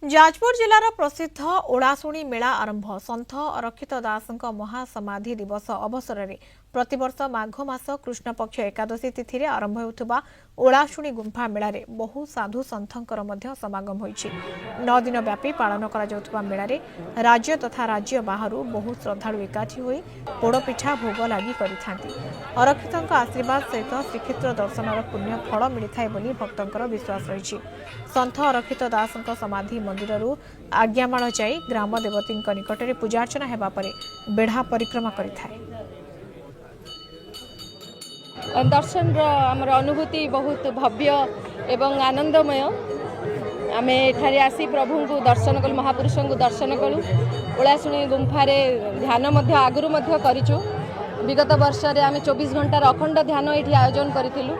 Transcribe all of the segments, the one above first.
ଯାଜପୁର ଜିଲ୍ଲାର ପ୍ରସିଦ୍ଧ ଓଳାଶୁଣୀ ମେଳା ଆରମ୍ଭ। ସନ୍ଥ ଅରକ୍ଷିତ ଦାସଙ୍କ ମହାସମାଧି ଦିବସ ଅବସରରେ ପ୍ରତିବର୍ଷ ମାଘ ମାସ କୃଷ୍ଣପକ୍ଷ ଏକାଦଶୀ ତିଥିରେ ଆରମ୍ଭ ହେଉଥିବା ଓଳାଶୁଣୀ ଗୁମ୍ଫା ମେଳାରେ ବହୁ ସାଧୁ ସନ୍ଥଙ୍କର ମଧ୍ୟ ସମାଗମ ହୋଇଛି। 9 ଦିନ ବ୍ୟାପୀ ପାଳନ କରାଯାଉଥିବା ମେଳାରେ ରାଜ୍ୟ ତଥା ରାଜ୍ୟ ବାହାରୁ ବହୁ ଶ୍ରଦ୍ଧାଳୁ ଏକାଠି ହୋଇ ପୋଡ଼ପିଠା ଭୋଗ ଲାଗି କରିଥାନ୍ତି। ଅରକ୍ଷିତଙ୍କ ଆଶୀର୍ବାଦ ସହିତ ଶ୍ରୀକ୍ଷେତ୍ର ଦର୍ଶନର ପୁଣ୍ୟ ଫଳ ମିଳିଥାଏ ବୋଲି ଭକ୍ତଙ୍କର ବିଶ୍ୱାସ ରହିଛି। ସନ୍ଥ ଅରକ୍ଷିତ ଦାସଙ୍କ ସମାଧି ମନ୍ଦିରରୁ ଆଜ୍ଞାମାଳ ଯାଇ ଗ୍ରାମ ଦେବତୀଙ୍କ ନିକଟରେ ପୂଜାର୍ଚ୍ଚନା ହେବା ପରେ ବେଢ଼ା ପରିକ୍ରମା କରିଥାଏ। ଦର୍ଶନର ଆମର ଅନୁଭୂତି ବହୁତ ଭବ୍ୟ ଏବଂ ଆନନ୍ଦମୟ। ଆମେ ଏଠାରେ ଆସି ପ୍ରଭୁଙ୍କୁ ଦର୍ଶନ କଲୁ, ମହାପୁରୁଷଙ୍କୁ ଦର୍ଶନ କଲୁ। ଓଳାଶୁଣୀ ଗୁମ୍ଫାରେ ଧ୍ୟାନ ମଧ୍ୟ ଆଗରୁ ମଧ୍ୟ କରିଛୁ। ବିଗତ ବର୍ଷରେ ଆମେ 24 ଘଣ୍ଟାର ଅଖଣ୍ଡ ଧ୍ୟାନ ଏଇଠି ଆୟୋଜନ କରିଥିଲୁ।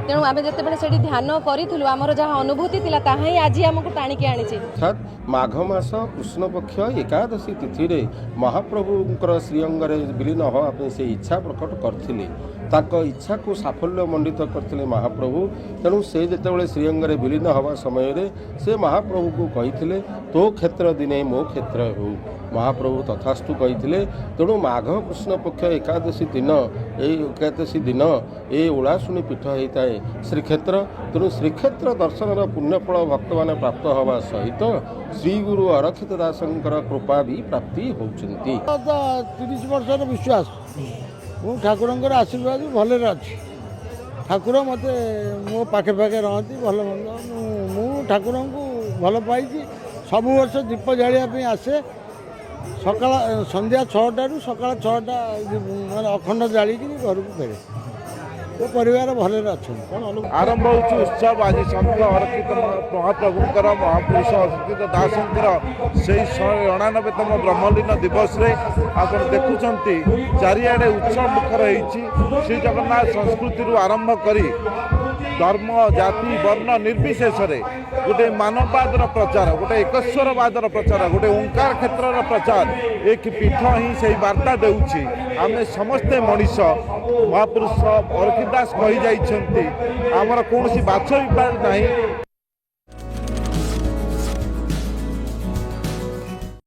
ତେଣୁ ଆମେ ଯେତେବେଳେ ସେଠି ଧ୍ୟାନ କରିଥିଲୁ, ଆମର ଯାହା ଅନୁଭୂତି ଥିଲା, ତାହା ହିଁ ଆଜି ଆମକୁ ଟାଣିକି ଆଣିଛି। ଅର୍ଥାତ୍ ମାଘ ମାସ କୃଷ୍ଣପକ୍ଷ ଏକାଦଶୀ ତିଥିରେ ମହାପ୍ରଭୁଙ୍କର ଶ୍ରୀଅଙ୍ଗରେ ବିଲୀନ ହେବା ପାଇଁ ସେ ଇଚ୍ଛା ପ୍ରକଟ କରିଥିଲେ। ତାଙ୍କ ଇଚ୍ଛାକୁ ସାଫଲ୍ୟ ମଣ୍ଡିତ କରିଥିଲେ ମହାପ୍ରଭୁ। ତେଣୁ ସେ ଯେତେବେଳେ ଶ୍ରୀଅଙ୍ଗରେ ବିଲୀନ ହେବା ସମୟରେ ସେ ମହାପ୍ରଭୁକୁ କହିଥିଲେ, "ତୋ କ୍ଷେତ୍ର ଦିନେ ମୋ କ୍ଷେତ୍ର ହେଉ।" ମହାପ୍ରଭୁ ତଥାସ୍ତୁ କହିଥିଲେ। ତେଣୁ ମାଘ କୃଷ୍ଣପକ୍ଷ ଏକାଦଶୀ ଦିନ, ଏଇ ଏକାଦଶୀ ଦିନ ଏ ଓଳାଶୁଣୀ ପୀଠ ହେଇଥାଏ ଶ୍ରୀକ୍ଷେତ୍ର। ତେଣୁ ଶ୍ରୀକ୍ଷେତ୍ର ଦର୍ଶନର ପୁଣ୍ୟଫଳ ଭକ୍ତମାନେ ପ୍ରାପ୍ତ ହେବା ସହିତ ଶ୍ରୀଗୁରୁ ଅରକ୍ଷିତ ଦାସଙ୍କର କୃପା ବି ପ୍ରାପ୍ତି ହେଉଛନ୍ତି। ତ 30 ବର୍ଷର ବିଶ୍ୱାସ। ମୁଁ ଠାକୁରଙ୍କର ଆଶୀର୍ବାଦ ଭଲରେ ଅଛି। ଠାକୁର ମୋତେ ମୋ ପାଖେ ପାଖେ ରହନ୍ତି। ଭଲ ମନ୍ଦ ମୁଁ ଠାକୁରଙ୍କୁ ଭଲ ପାଇଛି। ସବୁ ବର୍ଷ ଦୀପ ଜାଳିବା ପାଇଁ ଆସେ। ସକାଳ ସନ୍ଧ୍ୟା 6ଟାରୁ ସକାଳ 6ଟା ମାନେ ଅଖଣ୍ଡ ଜାଳିକିରି ଘରକୁ ଫେରେ। ମୋ ପରିବାର ଭଲରେ ଅଛନ୍ତି। ଆରମ୍ଭ ହେଉଛି ଉତ୍ସବ। ଆଜି ସନ୍ଥ ଅରକ୍ଷିତ ମହାପ୍ରଭୁଙ୍କର, ମହାପୁରୁଷ ଅରକ୍ଷିତ ଦାସଙ୍କର ସେଇ 189ତମ ବ୍ରହ୍ମଲୀନ ଦିବସରେ ଆପଣ ଦେଖୁଛନ୍ତି, ଚାରିଆଡ଼େ ଉତ୍ସବ ମୁଖର ହେଇଛି। ଶ୍ରୀ ଜଗନ୍ନାଥ ସଂସ୍କୃତିରୁ ଆରମ୍ଭ କରି ଧର୍ମ, ଜାତି, ବର୍ଣ୍ଣ ନିର୍ବିଶେଷରେ ଗୋଟେ ମାନବବାଦର ପ୍ରଚାର, ଗୋଟେ ଏକେଶ୍ୱରବାଦର ପ୍ରଚାର, ଗୋଟେ ଓଙ୍କାର କ୍ଷେତ୍ରର ପ୍ରଚାର, ଏ ପୀଠ ହିଁ ସେଇ ବାର୍ତ୍ତା ଦେଉଛି। ଆମେ ସମସ୍ତେ ମଣିଷ। ମହାପୁରୁଷ ଅରକ୍ଷିତ ଦାସ କହିଯାଇଛନ୍ତି, ଆମର କୌଣସି ବାଛ ବିଚାର ନାହିଁ।